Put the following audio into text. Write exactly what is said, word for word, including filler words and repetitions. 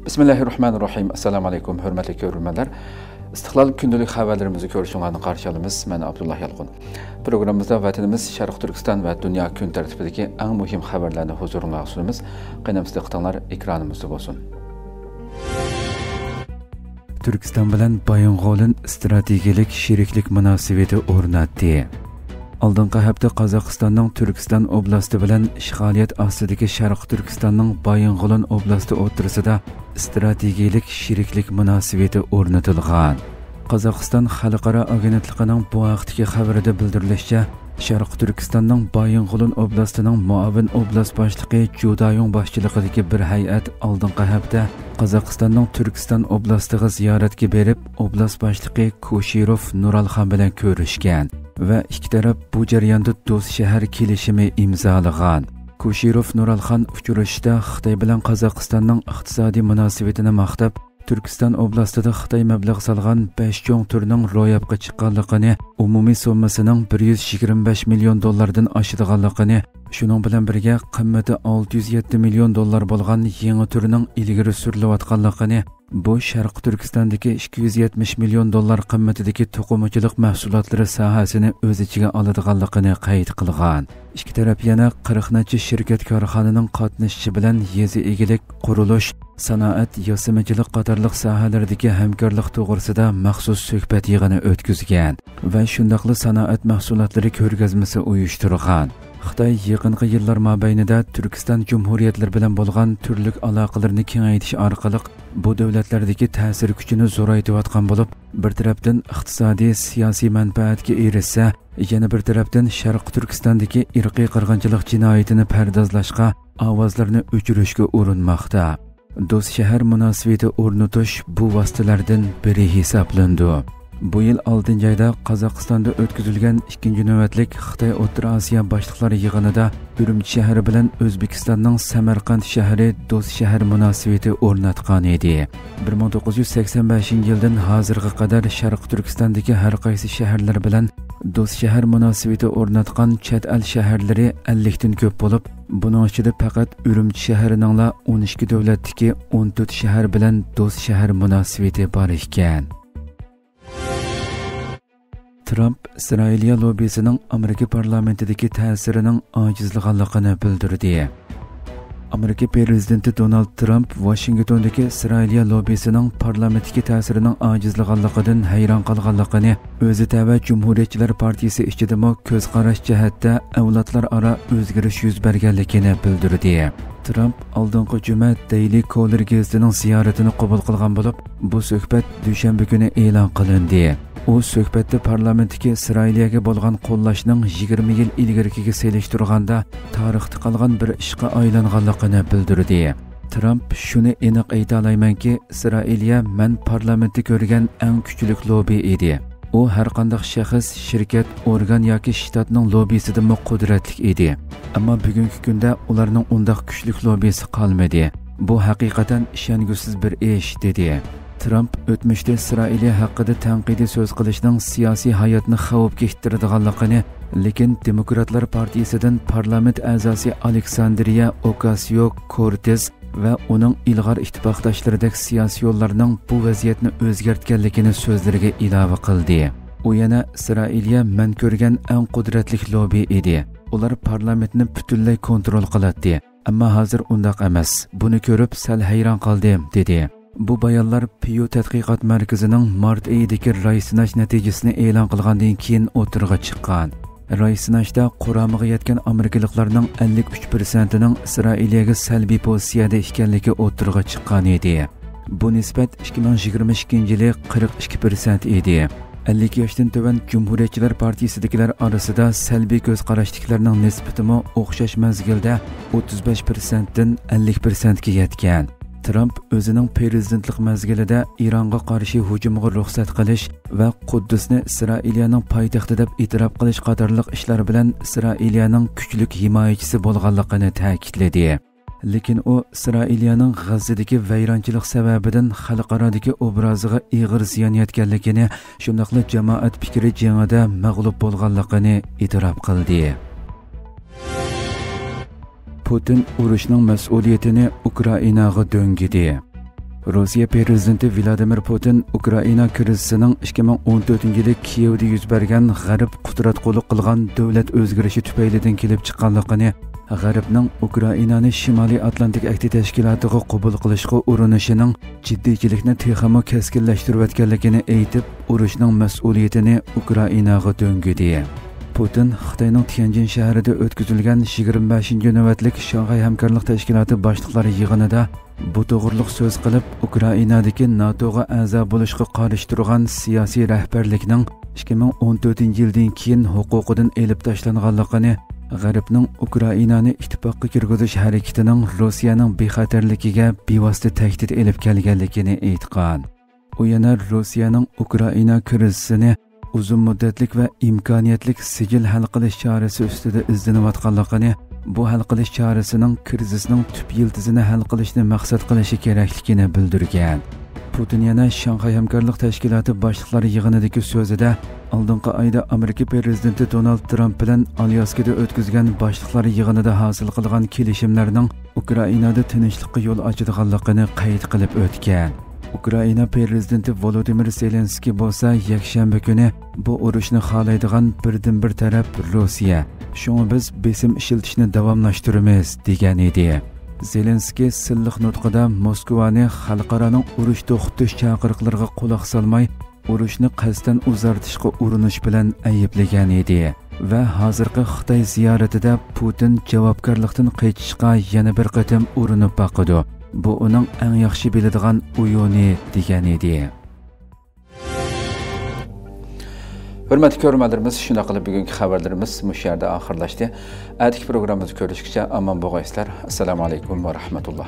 بىسمىللاھىررەھمانىررەھىم. ئەسسالامۇ ئەلەيكۇم، ھۆرمەتلىك كۆرۈرمەنلەر. ئىستىقلال كۈندىلىك خەۋەرلىرىمىزنى كۆرۈشۈڭلارنى قارشى ئالىمىز. مەن ئابدۇللا يالقۇن. پروگراممىمىزدا ۋەتىنىمىز، شەرقىي تۈركىستان ۋە دۇنيا كۈن تەرتىپىدىكى ئەڭ مۇھىم خەۋەرلەرنى ھۇزۇرۇڭلارغا سۇنىمىز. قېنى ئەمىسە دىققىتىڭلار ئېكرانىمىزدا بولسۇن. تۈركىستان بىلەن بايىنغولىن ئىستراتېگىيەلىك شېرىكلىك مۇناسىۋىتى ئورناتتى. ئالدىنقى ھەپتە قازاقىستاننىڭ تۈركىستان ئوبلاستى بىلەن ئىشغالىيەت ئاستىدىكى شەرقىي تۈركىستاننىڭ بايىنغولىن ئوبلاستى ئوتتۇرىسىدا ئىستراتېگىيەلىك شېرىكلىك مۇناسىۋىتى ئورنىتىلغان. قازاقىستان خەلقئارا ئاگېنتلىقىنىڭ بۇ ھەقتىكى خەۋىرىدە بىلدۈرۈلۈشىچە، شەرقىي تۈركىستاننىڭ بايىنغولىن ئوبلاستىنىڭ مۇئاۋىن ئوبلاست باشلىقى جۇ دايۇڭ باشچىلىقىدىكى بىر ھەيئەت ئالدىنقى ھەپتە قازاقىستاننىڭ تۈركىستان ئوبلاستىغا زىيارەتكە بېرىپ، ئوبلاست باشلىقى كۇشىروف نۇرالخان بىلەن كۆرۈشكەن ۋە ئىككى تەرەپ بۇ جەرياندا دوست شەھەر كېلىشىمى ئىمزالىغان. كۇشىروف نۇرالخان ئۇچرىشىشتا خىتاي بىلەن قازاقىستاننىڭ ئىقتىسادىي مۇناسىۋىتىنى ماختاپ، تۈركىستان ئوبلاستىدا خىتاي مەبلەغ سالغان بەش چوڭ تۈرنىڭ روياپقا چىققانلىقىنى، ئومۇمىي سوممىسىنىڭ بىر يۈز يىگىرمە بەش مىليون دوللاردىن ئاشىدىغانلىقىنى، شۇنىڭ بىلەن بىرگە قىممىتى ئالتە يۈز يەتتە مىليون دوللار بولغان يېڭى تۈرنىڭ ئىلگىرى سۈرۈلۈۋاتقانلىقىنى، بۇ شەرقىي تۈركىستاندىكى ئىككى يۈز يەتمىش مىليون دوللار قىممىتىدىكى توقۇمىچىلىق مەھسۇلاتلىرى ساھەسىنى ئۆز ئىچىگە ئالىدىغانلىقىنى قەيت قىلغان. ئىككى تەرەپ يەنە قىرىق نەچچە شىركەت كارخانىنىڭ قاتنىشىشى بىلەن يېزا ئىگىلىك، قۇرۇلۇش، سانائەت، ياسىمىچىلىق قاتارلىق ساھەلەردىكى ھەمكارلىق توغرىسىدا مەخسۇس سۆھبەت يىغىنى ئۆتكۈزگەن ۋە شۇنداقلا سانائەت مەھسۇلاتلىرى كۆرگەزمىسى ئۇيۇشتۇرغان. خىتاي يېقىنقى يىللار مابەينىدە تۈركىستان جۇمھۇرىيەتلىرى بىلەن بولغان تۈرلۈك ئالاقىلىرىنى كېڭەيتىش ئارقىلىق بۇ دۆلەتلەردىكى تەسىر كۈچىنى زورايتىۋاتقان بولۇپ، بىر تەرەپتىن ئىقتىسادىي، سىياسىي مەنپەئەتكە ئېرىشسە، يەنە بىر تەرەپتىن شەرقىي تۈركىستاندىكى ئىرقىي قىرغىنچىلىق جىنايىتىنى پەردازلاشقا، ئاۋازلارنى ئۆچۈرۈشكە ئۇرۇنماقتا. دوست شەھەر مۇناسىۋىتى ئورنىتىش بۇ ۋاسىتىلەردىن بىرى ھېسابلىنىدۇ. بۇ يىل ئالتىنچى ئايدا قازاقىستاندا ئۆتكۈزۈلگەن ئىككىنچى نۆۋەتلىك خىتاي ئوتتۇرا ئاسىيا باشلىقلار يىغىنىدا ئۈرۈمچى شەھىرى بىلەن ئۆزبېكىستاننىڭ سەمەرقەنت شەھىرى دوست شەھەر مۇناسىۋىتى ئورناتقان ئىدى. بىر مىڭ توققۇز يۈز سەكسەن بەشىنچى يىلدىن ھازىرغا قەدەر شەرقىي تۈركىستاندىكى ھەر قايسى شەھەرلەر بىلەن دوست شەھەر مۇناسىۋىتى ئورناتقان چەت ئەل شەھەرلىرى ئەللىكتىن كۆپ بولۇپ، بۇنىڭ ئىچىدە پەقەت ئۈرۈمچى شەھىرىنىڭلا ئون ئىككى دۆلەتتىكى ئون تۆت شەھەر بىلەن دوست شەھەر مۇناسىۋىتى بار ئىكەن. ترامپ ئىسرائىلىيە لوببىسىنىڭ ئامېرىكا پارلامېنتىدىكى تەسىرىنىڭ ئاجىزلىغانلىقىنى بىلدۈردى. ئامېرىكا پىرېزىدېنتى دونالد ترامپ ۋاشىنگتوندىكى ئىسرائىلىيە لوببىسىنىڭ پارلامېنتتىكى تەسىرىنىڭ ئاجىزلىغانلىقىدىن ھەيران قالغانلىقىنى، ئۆزى تەۋە جۇمھۇرىيەتچىلەر پارتىيىسى ئىچىدىمۇ كۆز قاراش جەھەتتە ئەۋلادلار ئارا ئۆزگىرىش يۈز بەرگەنلىكىنى بىلدۈردى. ترامپ ئالدىنقى جۈمە دەيلى كولېر گېزىتىنىڭ زىيارىتىنى قوبۇل قىلغان بولۇپ، بۇ سۆھبەت دۈشەنبە كۈنى ئېلان قىلىندى. ئۇ سۆھبەتتە پارلامېنتتىكى ئىسرائىلىيەگە بولغان قوللاشنىڭ يىگىرمە يىل ئىلگىرىكىگە سېلىشتۇرغاندا تارىختا قالغان بىر ئىشقا ئايلانغانلىقىنى بىلدۈردى. ترامپ شۇنى ئېنىق ئېيتالايمەنكى، ئىسرائىلىيە مەن پارلامېنتتا كۆرگەن ئەڭ كۈچلۈك لوببى ئىدى. ئۇ ھەرقانداق شەخس، شىركەت، ئورگان ياكى شتاتنىڭ لوببىسىدىنمۇ قۇدرەتلىك ئىدى. ئەمما بۈگۈنكى كۈندە ئۇلارنىڭ ئۇنداق كۈچلۈك لوببىسى قالمىدى. بۇ ھەقىقەتەن ئىشەنگۈسىز بىر ئىش، دېدى. ترامپ ئۆتمۈشتە ئىسرائىلىيە ھەققىدە تەنقىدىي سۆز قىلىشنىڭ سىياسىي ھاياتنى خەۋپكە ئىتتىرىدىغانلىقىنى، لېكىن دېموكراتلار پارتىيىسىدىن پارلامېنت ئەزاسى ئالېكساندرىيە ئوكاسىيو كورتېز ۋە ئۇنىڭ ئىلغار ئىتتىپاقداشلىرىدەك سىياسىيونلارنىڭ بۇ ۋەزىيەتنى ئۆزگەرتكەنلىكىنى سۆزلىرىگە ئىلاۋە قىلدى. ئۇ يەنە، ئىسرائىلىيە مەن كۆرگەن ئەڭ قۇدرەتلىك لوببى ئىدى. ئۇلار پارلامېنتنى پۈتۈنلەي كونترول قىلاتتى. ئەمما ھازىر ئۇنداق ئەمەس. بۇنى كۆرۈپ سەل ھەيران قالدىم، دېدى. بۇ بايانلار پيۇ تەتقىقات مەركىزىنىڭ مارت ئېيىدىكى راي سىناش نەتىجىسىنى ئېلان قىلغاندىن كېيىن ئوتتۇرىغا چىققان. راي سىناشتا قۇرامىغا يەتكەن ئامېرىكىلىقلارنىڭ ئەللىك ئۈچ پىرسەنتىنىڭ ئىسرائىلىيەگە سەلبىي پوزىتسىيەدە ئىكەنلىكى ئوتتۇرىغا چىققان ئىدى. بۇ نىسبەت ئىككى مىڭ يىگىرمە ئىككىنچى يىلى قىرىق ئىككى پىرسەنت ئىدى. ئەللىك ياشتىن تۆۋەن جۇمھۇرىيەتچىلەر پارتىيىسىدىكىلەر ئارىسىدا سەلبىي كۆز قاراشتىكىلەرنىڭ نىسبىتىمۇ ئوخشاش مەزگىلدە ئوتتۇز بەش پىرسەنتتىن ئەللىك پىرسەنتكە يەتكەن. ترامپ ئۆزىنىڭ پىرېزىدېنتلىق مەزگىلىدە ئىرانغا قارشى ھۇجۇمغا رۇخسەت قىلىش ۋە قۇددۇسنى ئىسرائىلىيەنىڭ پايتەختى دەپ ئېتىراپ قىلىش قاتارلىق ئىشلار بىلەن ئىسرائىلىيەنىڭ كۈچلۈك ھىمايىچىسى بولغانلىقىنى تەكىتلىدى. لېكىن ئۇ ئىسرائىلىيەنىڭ غەززىدىكى ۋەيرانچىلىق سەۋەبىدىن خەلقئارادىكى ئوبرازىغا ئېغىر زىيان يەتكەنلىكىنى، شۇنداقلا جامائەت پىكرى جېڭىدە مەغلۇپ بولغانلىقىنى ئېتىراپ قىلدى. پۇتىن ئۇرۇشنىڭ مەسئۇلىيىتىنى ئۇكرائىناغا دۆڭگىدى. روسىيە پىرېزىدېنتى ۋلادىمىر پۇتىن ئۇكرائىنا كىرىزىسىنىڭ ئىككى مىڭ ئون تۆتىنچى يىلى كىيېۋدا يۈز بەرگەن غەرب قۇتراتقۇلۇق قىلغان دۆلەت ئۆزگىرىشى تۈپەيلىدىن كېلىپ چىققانلىقىنى، غەربنىڭ ئۇكرائىنانى شىمالىي ئاتلانتىك ئەھدى تەشكىلاتىغا قوبۇل قىلىشقا ئۇرۇنۇشىنىڭ جىددىيچىلىكنى تېخىمۇ كەسكىنلەشتۈرۈۋەتكەنلىكىنى ئېيتىپ، ئۇرۇشنىڭ مەسئۇلىيىتىنى ئۇكرائىناغا دۆڭگىدى. پۇتىن خىتاينىڭ تيەنجىن شەھىرىدە ئۆتكۈزۈلگەن يىگىرمە بەشىنچى نۆۋەتلىك شاڭخەي ھەمكارلىق تەشكىلاتى باشلىقلار يىغىنىدا بۇ توغرۇلۇق سۆز قىلىپ، ئۇكرائىنادىكى ناتوغا ئەزا بولۇشقا قارشى تۇرغان سىياسىي رەھبەرلىكنىڭ ئىككى مىڭ ئون تۆتىنچى يىلدىن كېيىن ھوقۇقىدىن ئېلىپ تاشلانغانلىقىنى، غەربنىڭ ئۇكرائىنانى ئىتتىپاققا كىرگۈزۈش ھەرىكىتىنىڭ روسىيەنىڭ بىخەتەرلىكىگە بىۋاسىتە تەھدىت ئېلىپ كەلگەنلىكىنى ئېيتقان. ئۇ يەنە روسىيەنىڭ ئۇكرائىنا كىرىزىسىنى ئۇزۇن مۇددەتلىك ۋە ئىمكانىيەتلىك سىجىل ھەل قىلىش چارىسى ئۈستىدە ئىزدىنىۋاتقانلىقىنى، بۇ ھەل قىلىش چارىسىنىڭ كىرىزىسنىڭ تۈپ يىلتىزىنى ھەل قىلىشنى مەقسەت قىلىشى كېرەكلىكىنى بىلدۈرگەن. پۇتىن يەنە شاڭخەي ھەمكارلىق تەشكىلاتى باشلىقلار يىغىنىدىكى سۆزىدە، ئالدىنقى ئايدا ئامېرىكا پىرېزىدېنتى دونالد ترامپ بىلەن ئالياسكىدا ئۆتكۈزگەن باشلىقلار يىغىنىدا ھاسىل قىلغان كېلىشىملەرنىڭ ئۇكرائىنادا تىنچلىققا يول ئاچىدىغانلىقىنى قەيت قىلىپ ئۆتكەن. ئۇكرائىنا پىرېزىدېنتى ۋولودىمىر زېلېنسكىي بولسا يەكشەنبە كۈنى بۇ ئۇرۇشنى خالايدىغان بىردىنبىر تەرەپ روسىيە، شۇڭا بىز بېسىم ئىشلىتىشنى داۋاملاشتۇرىمىز، دېگەن ئىدى. زېلېنسكىي سىللىق نۇتقىدا موسكۋانى خەلقئارانىڭ ئۇرۇش توختىتىش چاقىرىقلىرىغا قۇلاق سالماي، ئۇرۇشنى قەستەن ئۇزارتىشقا ئۇرۇنۇش بىلەن ئەيىبلىگەن ئىدى ۋە ھازىرقى خىتاي زىيارىتىدە پۇتىن جاۋابكارلىقتىن قېچىشقا يەنە بىر قېتىم ئۇرۇنۇپ باقىدۇ. بۇ ئۇنىڭ ئەڭ ياخشى بىلىدىغان ئويۇنى، دېگەن ئىدى. ھۆرمەتلىك كۆرۈرمەنلىرىمىز، شۇنداق قىلىپ بۈگۈنكى خەۋەرلىرىمىز مۇشۇ يەردە ئاخىرلاشتى. ئەتىكى پروگراممىمىزدا كۆرۈشكىچە ئامان بولغايسىلەر. ئەسسالامۇ ئەلەيكۇم ۋە رەھمەتۇللا.